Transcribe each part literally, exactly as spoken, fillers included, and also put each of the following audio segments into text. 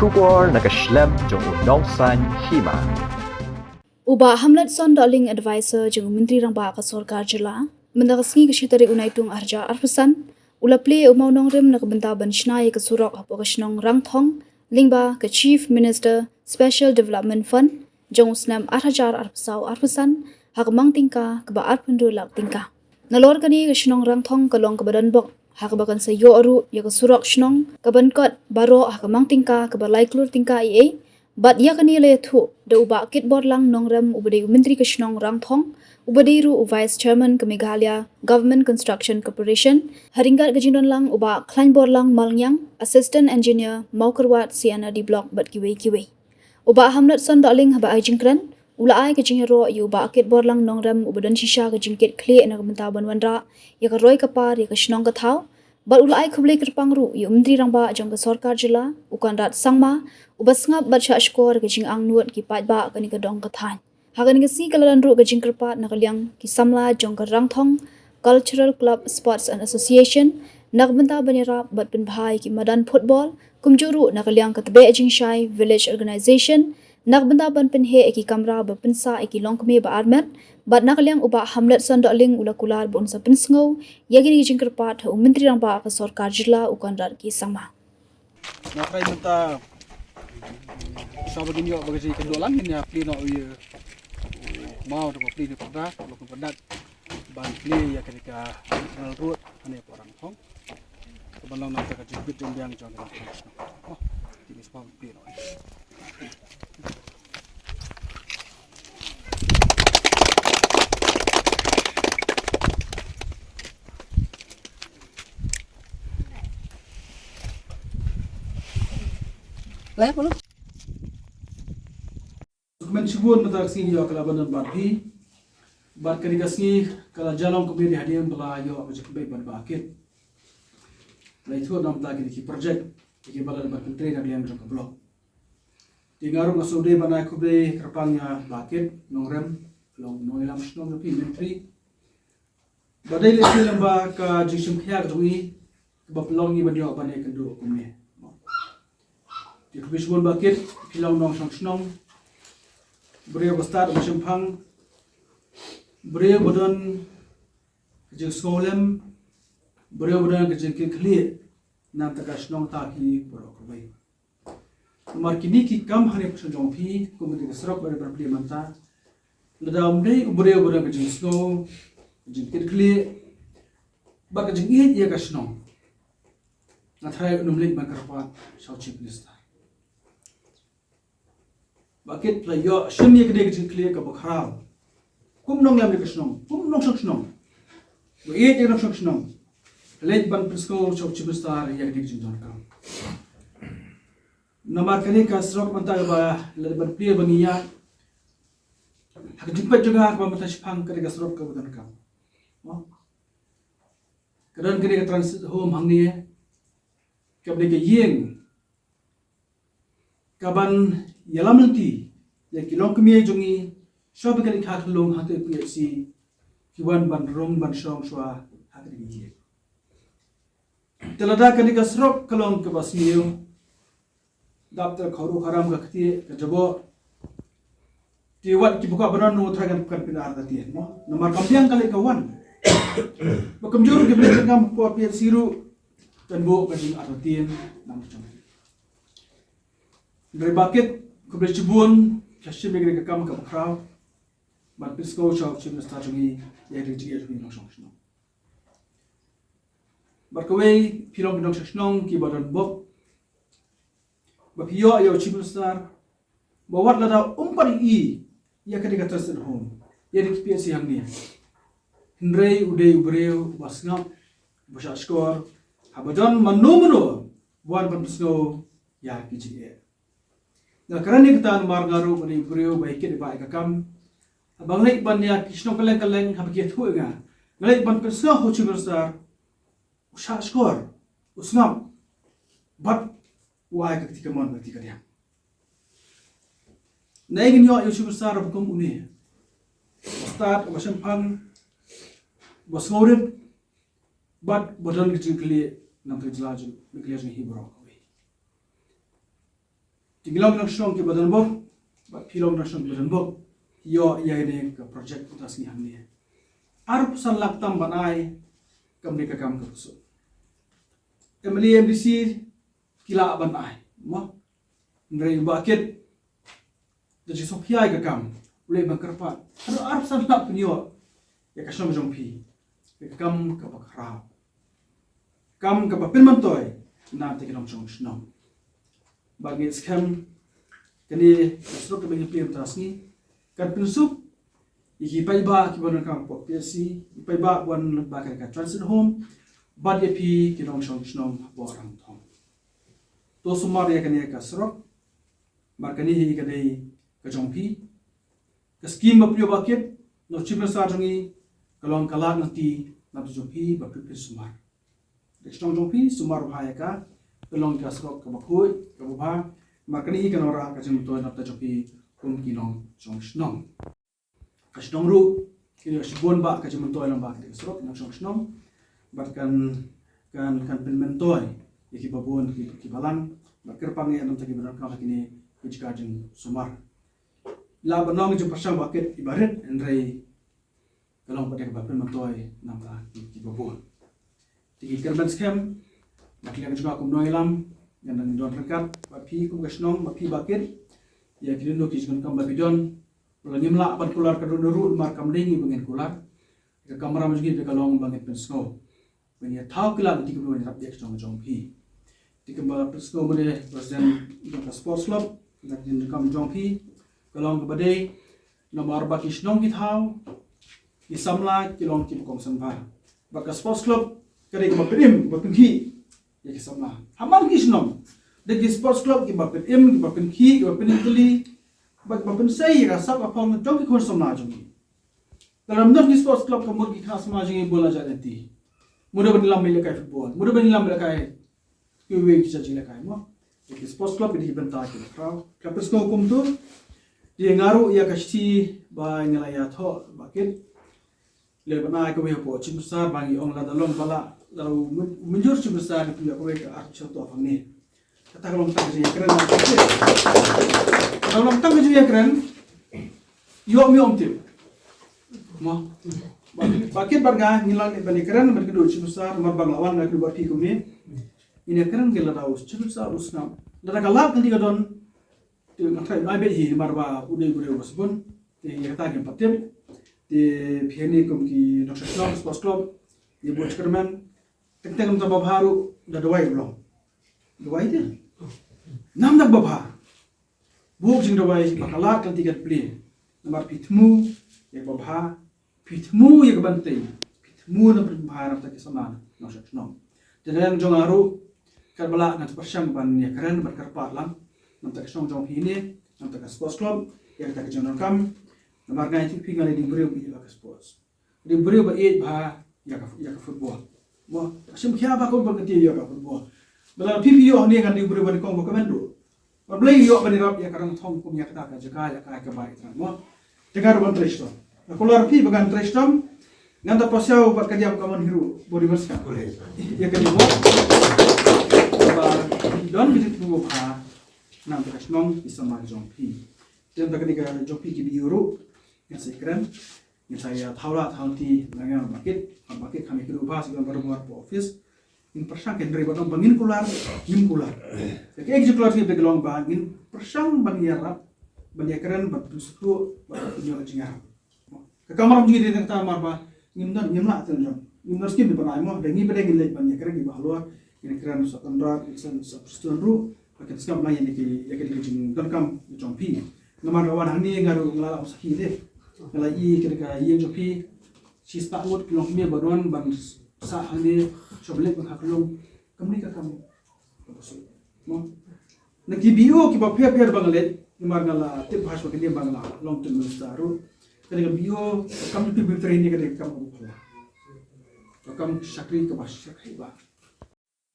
Khubor na ka shlem jong u nongsaiñ hima. U Bah Hamletson Dohling, Advisor jong u Myntri Rangbah ka Sorkar Jylla, mynta ka sngi ka shi tarik u Naitung arhajar arphew san, u la plie ïa u mawnongrim na ka bynta ban shna ïa ka surok hapoh ka shnong Rangthong lyngba ka Chief Minister Special Development Fund jong u snem arhajar arphew saw arphew san ha ka mang tyngka kaba arphew hynriew lak tyngka. Nalor kane ka shnong Rangthong ka long kaba donbok ha kaba kan sa ïoh ruh ïa ka surok shnong kaban kot baroh ha ka mang tyngka kaba lai klur tyngka ei ei. Bad ïa kane la ïathuh da u Bah Kitborlang Nongrem uba dei u Myntri ka shnong Rangthong, uba dei ruh u Vice Chairman ka Meghalaya Government Construction Corporation, ha ryngkat ka jingdonlang u Bah Khlaiñborlang Malngiang, Assistant Engineer, Mawkyrwat C and R D Block bad kiwei kiwei. U Bah Hamletson Dohling haba ai jingkren, u la ai ka jingïaroh ïa u Bah Kitborlang Nongrem uba don shisha ka jingkit khlieh na ka bynta ban wanrah ïa ka roi ka par ïa ka shnong ka thaw, bad u la ai khublei kyrpang ruh ïa u Myntri Rangbah jong ka Sorkar Jylla, u Conrad Sangma, uba sngap bad shah shkor ka jingangnud ki paidbah kane ka dong ka thaiñ. Ha kane ka sngi ka la don ruh ka jingkyrpad na ka liang ki samla jong ka Rangthong Cultural Club, Sports and Association na ka bynta ban ïarap bad pynbha ïa ki madan football, kumjuh ruh na ka liang ka Tbeh Jingshai Village Organization na ka bynta ban pynheh ïa ki kamra ba pynsah ïa ki longkmie ba armet, bad na ka liang u Bah Hamletson Dohling u la kular ba un sa pynsngew ïa kine ki jingkyrpad ha u Myntri Rangbah ka Sorkar Jylla, u Conrad K Sangma. Nga trai mynta sa ba ngin ïoh ba ka jingkynduh lang, ngin ïa plie noh ïa u maw da ba plie ïa u pyrda, u pyrda ban plie ïa kane ka National Road hangne hapoh Rangthong. Ka ban long nangta ka jingbit jingbiang jong ka Rangthong. Oh, kine spa ban plie noh. Lai polo. Kmen shibun mynta ka sngi ïoh ka la ban don bad phi. Bad kane ka sngi ka la jia long kumne hadien ba la ïoh ka jingkmen bad Bah Kit. La ïathuh na mynta kine ki project kiba la dep ban pyntrei na ka liang jong ka block. Te nga ruh nga sngewdei ban ai khublei kyrpang ïa Bah Kit Nongrem, long nongïalam shnong jong phi, Myntri. Ba dei lehse lyngba ka jingshim khia ka jong i kaba pynlong ngi ban ïoh ban ïakynduh kumne. Te khublei shibun Bah Kit, phi long nongshong shnong, briew ba stad ba shemphang, briew ba don ka jingsngewlem, briew ba don ka jingkitkhlieh na ka bynta ka shnong ka thaw hi baroh kawei. Namar kine ki kam hangne ha shnong jong phi, kum kane ka surok ba dei ban plie mynta, lada ym dei u briew ba don ka jingsngew, ka jingkitkhlieh bad ka jingïeit ïa ka shnong, nga tharai un ym leit ban kyrpad sha u Chief Minister. Bah Kit la ïoh shim ïa kane ka jingkitkhlieh kaba khraw kum nongïalam ïa ka shnong, kum nongshong shnong, ba ïeit ïa ka nongshong shnong, leit ban pynsngew sha u Chief Minister ïa kane ka jingdonkam. Namar kane ka surok mynta ba la dep ban plie ba ngi ïa, ha ka jingpeit jong nga kaba mynta shipang kane ka surok kaba donkam. Ka don kane ka transit home hangne, kaba dei ka ïing kaban ïalam lynti ïa ki longkmie jong ngi, shuwa ba ki leit ha khunlung hangta P H C, ki wan ban rung ban shong shuwa ha kane ka ïing. Te lada kane ka surok ka long kaba sniew, dap te ka ruh ka ram ka ktieh ka jaboh, te wat kiba kwah ban wan noh trai kan, kan pynartatien mo. Namar kam biang ka leit ka wan. Ba kumjuh ruh kiba leit ka kam hapoh P H C ruh kan buh ka jingartatien na ka jong. Hynrei Bah Kit, khublei shibun, ka shim ïa kane ka kam kaba khraw ban pynsngew sha u Chief Minister jong ngi ïa kane ka jingïeit jong ngi nongshong shnong. Bad kawei, phi long ki nongshong shnong kiba donbok ba phi ïoh ïa u Chief Minister ba wat lada um pat ïohi ïa kane ka transit home, ïa kane ka P H C hangne, hynrei u dei u briew uba sngap, uba shah shkor haba don mano mano ba wan ban pynsngew ïa ki jingeh. Nga kren ïa kata namar nga ruh nga dei u briew ba ïa kit ba ïa ka kam. Haba nga leit ban ïa ki shnong kylleng kylleng haba ki ïathuh ïa nga, nga leit ban pynsngew ha u Chief Minister, u shah shkor, u sngap bad u ai ka kti kamon ka kti kadiang. Nai ngin ïoh ïa u Chief Minister ba kum une, ba stad, ba shemphang, ba sngewrit bad ba don ka jingkylli na ka jylla jong, na ka jylla jong hi baroh kawei. Ngi long nongshong kiba don bor, bad phi long nongshong kiba don bor. Ïoh ïa ine ka project uta sngi hangne. Arphew san lak tam ban ai, kam dei ka kam kaba suk. M L A, M D C ki lah ban ai, mo. Hynrei ba kit da jingsngewkhia ïa ka kam, u leh ban kyrpad. Haduh arphew san lak pynïoh ïa ka shnong jong phi, ïa ka kam kaba khraw, kam kaba pynmyntoi na bynta ki nongshong shnong. Bad ngi skhem kane ka surok kaba ngi plie mynta ka sngi kan pynsuk ïa ki paidbah kiba donkam hapoh P H C, ki paidbah kiba donkam ha ka transit home, bad ïa phi ki nongshong shnong hapoh Rangthong. To sumar ïa kane ka surok, namar kane hi ka dei ka jong phi. Ka skim ba pynïoh ba kit na u Chief Minister jong ngi, ka long ka lad na bynta, na bynta jong phi, ba phi phin sumar. Ka shnong jong phi, sumar bha ïa ka, ka long ka surok kaba khuid, kaba bha. Namar kane hi kan wanrah ka jingmyntoi na bynta jong phi kum ki nongshong shnong. Ka shnong ruh kin ïoh shibun ba ka jingmyntoi lyngba kane ka surok, ki nongshong shnong. Bad kan, kan, kan pynmyntoi ïa kiba bun, ki, ki balang. Bad kyrpang ïa na bynta kiba donkam ha kine ki jaka jingsumar. Lah ban long jingpyrshang ba kit iba rit, hynrei ka long pat de kaba pynmyntoi na bynta ki, kiba bun. Te ngi kyrmen skhem, na ka liang jong nga kum u nongïalam, ngan dang don ryngkat bad phi kum ka shnong, bad phi ba kit ïa kino kino ki jingdonkam ba phi don. Lada ngim lah ban kular ka dohnud ruh, namar kam dei ngi ba ngin kular. Ka kamram jong ngi ka long ba ngin pynsngew, ba ngin ïathaw ki lad lynti kumno ban ïarap ïa ka shnong jong phi. Te kumba pynsngew mynne President jong ka Sports Club, na ka jingdonkam jong phi, ka long kaba dei, namar ba ki shnong ki thaw, ki samla ki long kiba kongsan bha. Bad ka Sports Club ka dei kaba pynim, kaba pynkhih ïa ki samla. Ha man ki shnong, dei ki Sports Club kiba pynim, kiba pynkhih, kiba pynim tylli, bad kiba pynsei ïa ka sap ka phong jong ki khun samla jong ngi. Lada ym don ki Sports Club, ka mut ki khynnah samla jong ngi bun la jait lynti. Mut ban ïalam beit lehkai football, mut ban ïalam beit lehkai kiwei ki jait jinglehkai, mo. Ki Sports Club ki dei ki bynta kiba khraw. Ka pynsngew kumto. Te nga ruh ïa ka shithi ba nga la ïathoh ba kit, leh ban ai kawei hapoh Chief Minister, ba ngi ong lada long ba lah, lada u mynjur Chief Minister, ngi pynïoh kawei ka artificial turf hangne. Kata ka long tang ka jingïakren. Kata ka long tang ka jingïakren. Ïoh mi ym tip, mo. Ba, ba kit bad nga ngi lah ban ïakren bad u Chief Minister, namar ba nga la wan, nga kdew bad phi kumne. Ngin ïakren, ngi la dei u Chief Minister u sngap. Lada ka lad ka dei ka don, te nga tharai ai beit hi, namar ba u dei u briew ba sbun. Te ïa kata ngim pat tip. Te phi hangne kum ki nongshong shnong, Sports Club, ïa bun chairman, teng teng mynta ba bha ruh da dawai u long. Dawai te, nam da ba bha. Buh jingdawai ba ka lad ka lynti kan plie. Namar phi thmu ïa kaba bha, phi thmu ïa ka ban tei, phi thmu na phi bha na bynta ki samla nongshong shnong. Te na liang jong nga ruh, katba lah ngan pyrshang ban ïakren, ban kyrpad lang na bynta ka shnong jong phi ne na bynta ka Sports Club ïa kata ka jingdonkam. Namar nga ïathuh phi, nga la dei u briew ba ïeit bha ka sports, dei u briew ba ïeit bha ïa ka, ïa ka football. Mo, shim khia ba kum ba ka ti ïa ka football. Ba la phi phi ïoh ne ngan dei u briew ba nyngkong ba ka mendo. Ba Blei ïoh ban ïarap ïa ka Rangthong kum ïa kata ka jaka ïa ka, ïa ka bai tang, mo. Te nga ruh ban trei shitom. Nga kular phi ba ngan trei shitom. Ngan da pasiaw bad ka diam ka mon hiru body maska ïa ka diam. Ba don ki tu ba na ka shnong ki samla jong phi. Te da ka ni ka jong phi ki bi ruh ngan sa kren. Ngin sa ïa thaw la thaw ti na nga ba kit, ba kit kami kru ba sa ban ba office. Ngin pyrshang, hynrei ba dang ba ngin kular, ngin kular. Ka ek jingkular ti ba long ba ngin pyrshang ban ïarap, ban ïakren, ban pynsukhu, ban pynïoh jingïarap. Ka kamram jong ngi dei tang namar ba ngim don, ngim lah tang jong. Ngim don skim ban ai mo, da ngi ba dei ngin leit ban ïakren kiba halor, ngin kren sa Conrad, ngin sa Prestone ruh, ba kin sngap lang ïa ki, ïa ki jingdonkam jong phi. Namar nga wan hangne nga ruh nga la ong sakhi de. Nga la i ka, ka ïing jong phi, shi spah ngut ki longkmie ba don ban sah hangne, sha ba leit ban kha kyllum. Kam dei ka kam. Mo. Na ki B O kiba pher pher ba nga leit, namar nga la tip bha shuwa kine ba nga la long term minister ruh. Ka dei ka B O, ka kam jong phi ba trei ne ka dei ka kam kaba phylla. Ka kam shakri kaba shakri ba.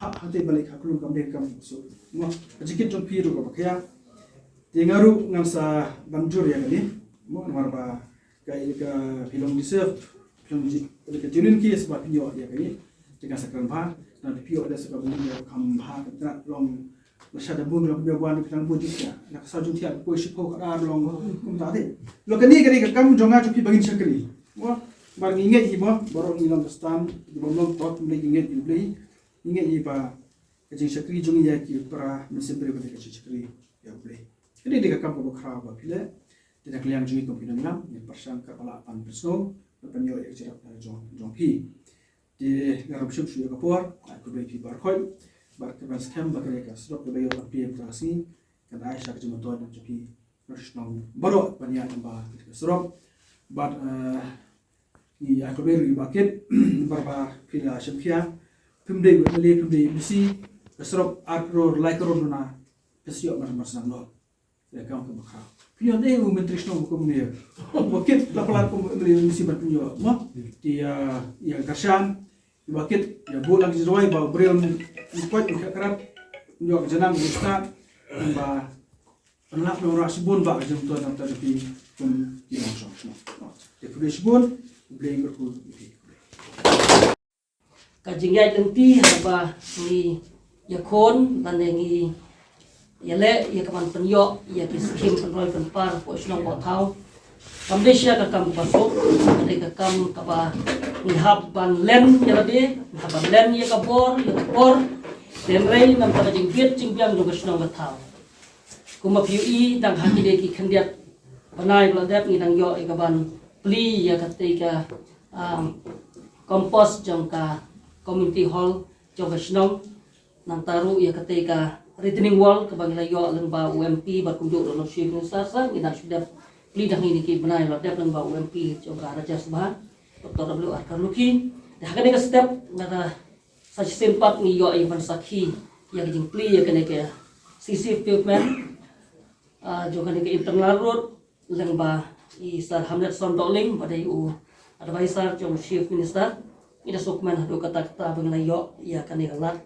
Ha, hangtei ba leit kha kyllum kam dei ka kam kaba suk. Mo, ka jingkit jong phi ruh kaba khia. Te nga ruh ngan sa ban jur ïa kane. Mo, namar ba ka, ka phi long deserve, phi long ji, ka genuine case ba phi ïoh ïa kane. Te ngan sa kren bha, ngan phi ïoh da sa ka ban ïoh kham bha, ka tnat long Ba shah da bun, la pynbeit wan, phi nang bun jingthiah. La ka saw jingthiah, phi poi shiphew khatar long. Kumta te. Lo kane ka dei ka kam jong nga jong phi ba ngin shakri. Mo, ba ngi ngeit hi mo, baroh ngi long Khristan, ki bym long, to, ngi ngeit hi U Blei. Ngi ngeit hi ba ka jingshakri jong ngi ïa ki para mynsiem briew ka dei ka jingshakri ïa U Blei. Ka dei ka kam kaba khraw ba phi leh. Te na ka liang jong ngi kum ki nongïalam, ngin pyrshang katba lah ban pynsngew, ban pynïoh ïa ka jingïarap jong, jong phi. Te nga ruh ngam shym shu ïa ka por, ai khublei phi baroh khoit, bad kyrmen skhem ba kane ka surok kaba ïoh ban plie mynta ka sngi, kan ai sha ka jingmyntoi na jong phi nongshong shnong baroh ban ïaid lyngba kane ka surok. Bad, eh, ngi ai khublei ruh ïa i Bah Kit, namar ba phi la shim khia, phim dei u M L A, phim dei u M D C, ka surok ar klur, lai klur na, phi sa ïoh mar mar sdang noh. Ïa ka kam kaba khraw. Phi ïoh dei u myntri shnong kum ne. Ba kit la palat kum u M L A, u M D C ban pynïoh. Mo? Te ïa, ïa ka kyrshan. Ba kit ïa buh lang ki jingrwai ba u briew u koit u kheh krap. Pynïoh ka janang u stad. Ba pynlap nongrah shibun ba ka jingmyntoi na ka bynta jong phi kum ki nongshong shnong. Te khublei shibun, U Blei un kyrkhu ïa phi. Ka jingïaid lynti haba ngi ïakhun lane ngi ïaleh ïa ka ban pynïoh ïa ki skhim pynroi pynpar hapoh shnong hapoh thaw. Kam dei shisha ka kam kaba suk, ka dei ka kam kaba ngi hap ban len ïa lade, hap ban len ïa ka bor, ïa ka por. Hynrei namar ka jingbit jingbiang jong ka shnong ka thaw. Kumba phi ïohi, dang ha kine ki khyndiat bnai ba la dep ngi dang ïoh ïa ka ban plie ïa katei ka, um, compost jong ka community hall jong ka shnong. Nangta ruh ïa katei ka retaining wall kaba ngi la ïoh lyngba u M P bad kumjuh ruh u Chief Minister, sa ngi dang shu dep plie dang ha kine ki bnai ba la dep lyngba u M P jong ka Rajya Sabha, Doctor W R Kharlukhi. Te ha kane ka step nga da sa shisien pat ngi ïoh ïa ban sakhi ïa ka jingplie ïa kane ka C C pavement, ah, jong kane ka internal road, lyngba i Sir Hamletson Dohling, ba dei u advisor jong Chief Minister. Ngi da sngewkmen haduh katta katta ba ngi la ïoh ïa kane ka lad,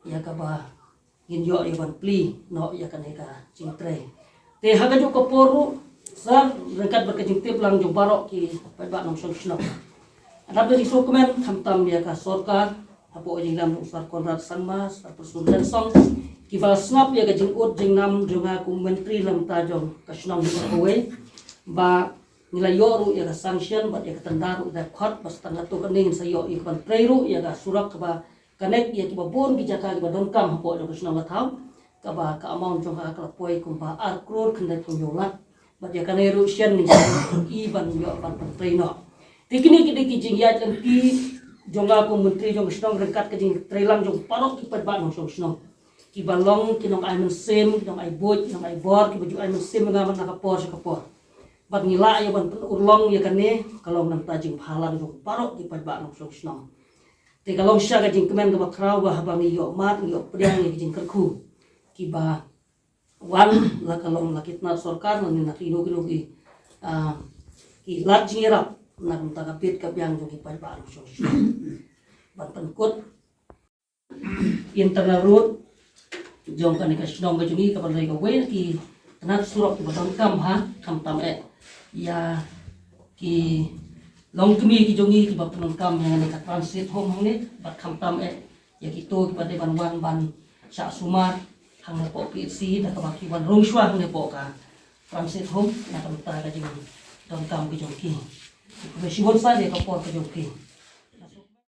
ïa kaba ngin ïoh ïa ban plie noh ïa kane ka jingtrei. Te ha kajuh ka por ruh, Sir, ryngkat bad ka jingtip lang jong baroh ki paidbah nongshong shnong, nga dap da jingsngewkmen khamtam ïa ka sorkar, hapoh ka jingïalam u Sir Conrad Sangma, Sir Prestone Tynsong, kiba sngap ïa ka jingud jingnam jong nga kum u Myntri na ka bynta jong ka shnong jong nga kawei, ba ngi la ïoh ruh ïa ka sanction bad ïa ka tender ruh da khot, ba sa tang katto katne ngin sa ïoh ïa ka ban trei ruh ïa ka surok kaba connect ïa kiba bun ki jaka kiba donkam hapoh jong ka shnong ka thaw, kaba ka amount jong ka ka la poi kumba ar klur khyndai phew hynñiew lak. Bad ïa kane ruh shen ngin sa ïoh ban ïoh ban pyntrei noh. Te kine ki dei ki jingïaid lynti jong nga kum u Myntri jong ka shnong ryngkat ka jingtrei lang jong baroh ki paidbah nongshong shnong, kiba long ki nongai mynsiem, ki nongai buit, ki nongai bor, kiba ju ai mynsiem ïa nga man la ka por sha ka por. Bad ngi lah ïa ban pynurlong ïa kane, ka long na ka bynta jingbhalang jong baroh ki paidbah nongshong shnong. Te ka long shisha ka jingkmen kaba khraw ba haba ngi ïoh mad, ngi ïoh pdiang ïa ki jingkyrkhu kiba wan la ka long la ki tnat sorkar lane na kino kino ki, ah, ki lad jingïarap na ka bynta ka bit ka biang jong ki paidbah nongshong shnong. Ban pynkut internal road jong kane ka shnong ka jong ngi, kaba dei kawei na ki tnat surok kiba donkam ha, khamtam eh ïa ki longkmie ki jong ngi kiba pyndonkam ïa kane ka transit home hangne, bad khamtam eh ïa kito kiba dei ban wan ban shah sumar hangne hapoh P H C, da kaba ki wan rung shuwa hangne hapoh ka transit home, na ka bynta ka jingdonkam ka jong ki. Khublei shibun Sir ïa ka por ka jong phi.